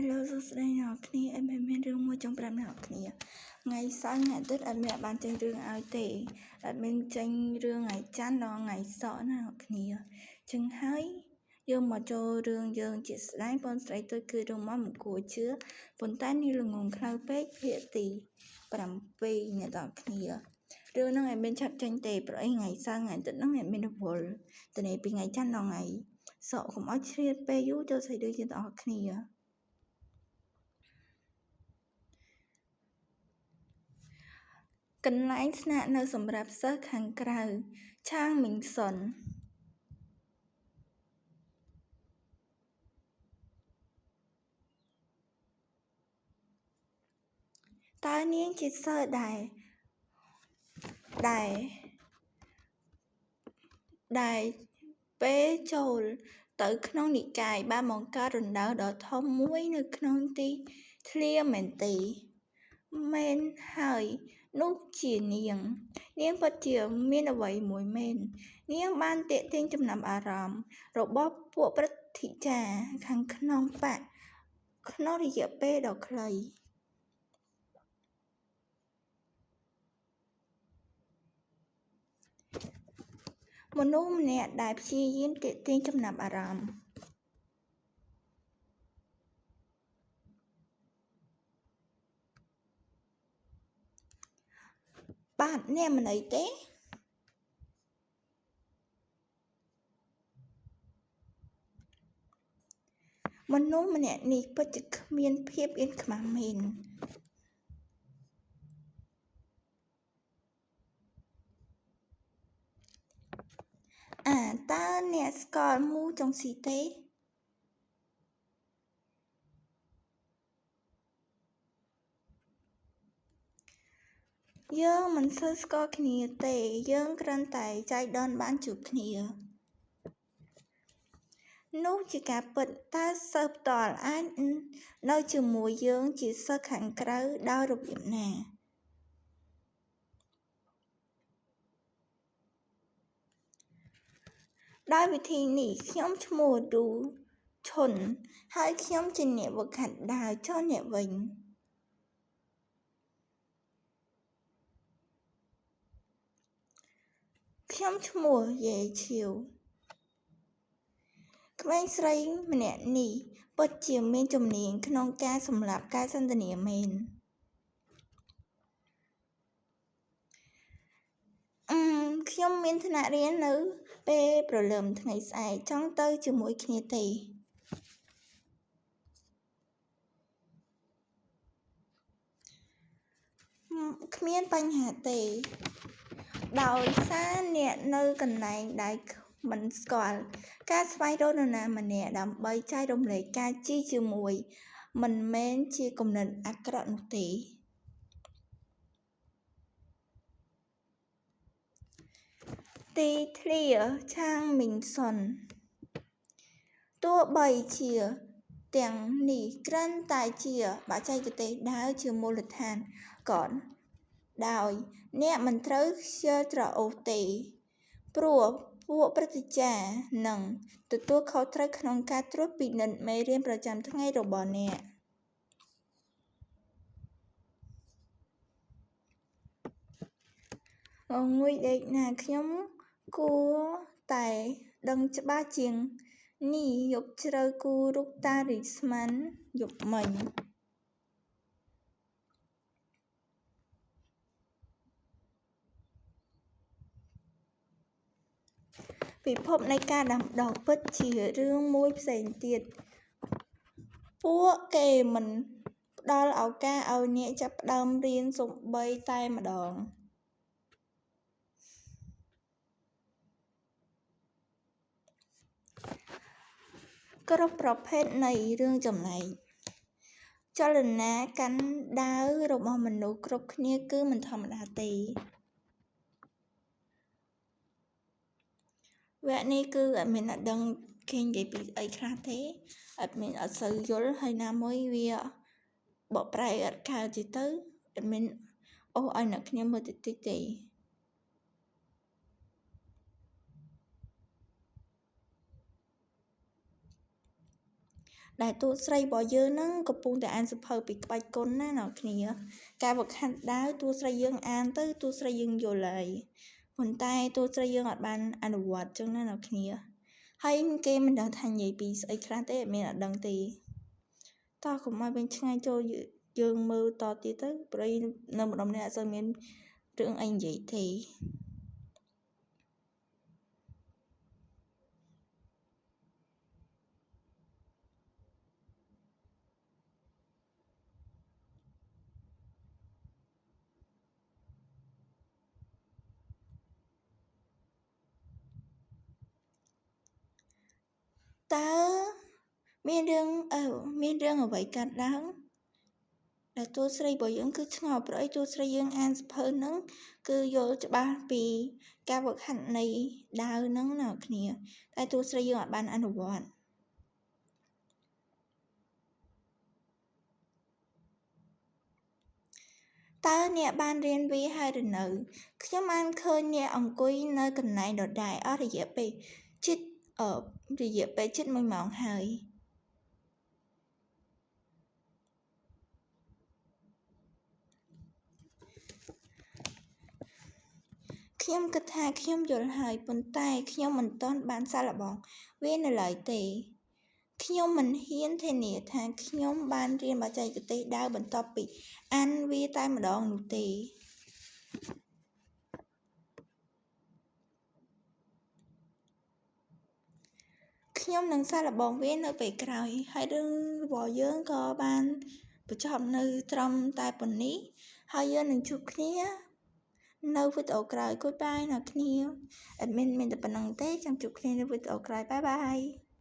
Hello សួស្តីអ្នកនរគ្នាអេមានរឿងមួយចង់ប្រាប់អ្នកនរគ្នាថ្ងៃសៅរ៍ថ្ងៃអាទិត្យអត់មានបានចេញរឿងឲ្យទេអត់មានចេញរឿងថ្ងៃច័ន្ទដល់ថ្ងៃសុក្រណាអ្នកគ្នាចឹងហើយយើងមកចូលរឿងយើងជាស្ដែងបងស្រីទូចគឺរឿងមកមិនគួរជឿប៉ុន្តែនេះល្ងងខ្លៅពេកភាគទី7អ្នកនរគ្នារឿងហ្នឹងឯងមានឆាប់ចេញទេព្រោះអីថ្ងៃសៅរ៍ថ្ងៃអាទិត្យហ្នឹងឯងមានរវល់ទៅនេះពីថ្ងៃច័ន្ទដល់ថ្ងៃសុក្រកុំឲ្យឆ្លៀតពេលយូរចូលស្អីដូចយើងទាំងអស់គ្នាកន្លែងស្នាក់នៅសម្រាប់សិស្សខាងក្រៅឆាងមីងសុនតើនាងជាសិស្សដែលដែលដែលពេលចូលទៅក្នុងនិកាយបានបង្កើតរណ្តៅដ៏ធំមួយនៅក្នុងទីធ្លាមែនទេមែនហើយនោះជានាងនាងពិតជាមានអ្វីមួយមែននាងបានទាក់ទាញចំណាប់អារម្មណ៍របស់ពួកព្រឹទ្ធាចារ្យខាងក្នុងបក្សក្នុងរយៈពេលដ៏ខ្លីមនុស្សម្នាក់ដែលព្យាយាមទាក់ទាញចំណាប់អារម្មណ៍បាទអ្នកមិនអីទេមនុស្សម្នាក់នេះពិតជាគ្មានភាពអៀនខ្មាសមែនអាតើអ្នកស្គាល់មូចុងស៊ីទេយើងមិនសូវស្គាល់គ្នាទេយើងគ្រាន់តែចៃដន្យបានជួបគ្នានោះជាការពិតតើសិស្សផ្ទាល់អាចនៅជាមួយយើងជាសិស្សខាងក្រៅដោយរបៀបណាដោយវិធីនេះខ្ញុំឈ្មោះឌូឈុនហើយខ្ញុំជាអ្នកហ្វឹកហាត់ដើរចុះអ្នកវិញខ្ញុំឈ្មោះយេឈៀវក្មេងស្រីម្នាក់នេះពិតជាមានជំនាញក្នុងការសម្លាប់ការសន្ទនាមែនអឺខ្ញុំមានថ្នាក់រៀននៅពេលព្រលឹមថ្ងៃស្អែកចង់ទៅជាមួយគ្នាទេគ្មានបញ្ហាទេដោយសារអ្នកនៅកន្លែងដែលមិនស្គាល់ការស្វែងរកនរណាម្នាក់ដើម្បីចែករំលែកការជិះជាមួយមិនមែនជាគំនិតអាក្រក់នោះទេទីធ្លាឆាងមីងសុនទោះបីជាទាំងនេះគ្រាន់តែជាបច្ចេកទេសដើរជាមូលដ្ឋានក៏ដោយអ្នកមិនត្រូវខ្ជិលច្រអូសទេព្រោះពួកព្រឹទ្ធាចារ្យនឹងទទួលខុសត្រូវក្នុងការត្រួតពិនិត្យមេរៀនប្រចាំថ្ងៃរបស់អ្នកងងុយដេកណាស់ខ្ញុំគួរតែដឹងច្បាស់ជាងនេះយប់ជ្រៅគូររូបតារីស្មានយប់មិញពិភពនៃការដាំដុះពិតជារឿងមួយផ្សេងទៀតពួកគេមិនផ្តល់ឱកាសឲ្យអ្នកចាប់ផ្តើមរៀនសូម្បីតែម្តងគ្រប់ប្រភេទនៃរឿងចម្លែកចលនាកាន់ដាវរបស់មនុស្សគ្រប់គ្នាគឺមិនធម្មតាទេវគ្គនេះគឺអត់មានអត់ដឹងគេនិយាយពីអីខ្លះទេអត់មានអត់សូវយល់ហើយណាមួយវាបកប្រែអត់កើតទេទៅអត់មានអូសឲ្យអ្នកគ្នាមើលតិចតិចទេ ដែលតួស្រីរបស់យើងហ្នឹងកំពុងតែអានសៀវភៅពីក្បាច់គុណណាអ្នកគ្នាការវឹកហាត់ដាវតួស្រីយើងអានទៅតួស្រីយើងយល់ហើយប៉ុន្តែតួស្រីយើងអត់បានអនុវត្តចឹងណាអ្នកគ្នាហើយគេមិនដឹងថានិយាយពីស្អីខ្លះទេអត់មានអត់ដឹងទេតោះកុំឲ្យវិញឆ្ងាយចូលយើងមើលតទៀតទៅព្រៃនៅម្ដុំនេះអត់សូវមានរឿងអីនិយាយទេតើមានរឿងមានរឿងអ្វីកើតឡើងដែលតួស្រីរបស់យើងគឺឆ្ងល់ព្រោះអីតួស្រីយើងអានសៀវភៅហ្នឹងគឺយល់ច្បាស់ពីការវឹកហាត់នៃដាវហ្នឹងណាគ្នាតែតួស្រីយើងអត់បានអនុវត្តតើអ្នកបានរៀនវាហើយឬនៅខ្ញុំបានឃើញអ្នកអង្គុយនៅកន្លែងដដែលអស់រយៈពេលជិត1ម៉ោងហើយខ្ញុំគិតថាខ្ញុំយល់ហើយប៉ុន្តែខ្ញុំមិនទាន់បានសាកល្បងវានៅឡើយទេខ្ញុំមិនហ៊ានធានាថាខ្ញុំបានរៀនបច្ចេកទេសដាវបន្ទាប់ពីអានវាតែម្ដងនោះទេខ្ញុំនឹងសាកល្បងវានៅពេលក្រោយហើយរឿងរបស់យើងក៏បានបញ្ចប់នៅត្រឹមតែប៉ុណ្នេះហើយយើងនឹងជួបគ្នានៅវីដេអូក្រោយ Goodbye អ្នកគ្នា admin មានតែប៉ុណ្្នឹងទេចាំជួបគ្នានៅវីដេអូក្រោយបាយបាយ។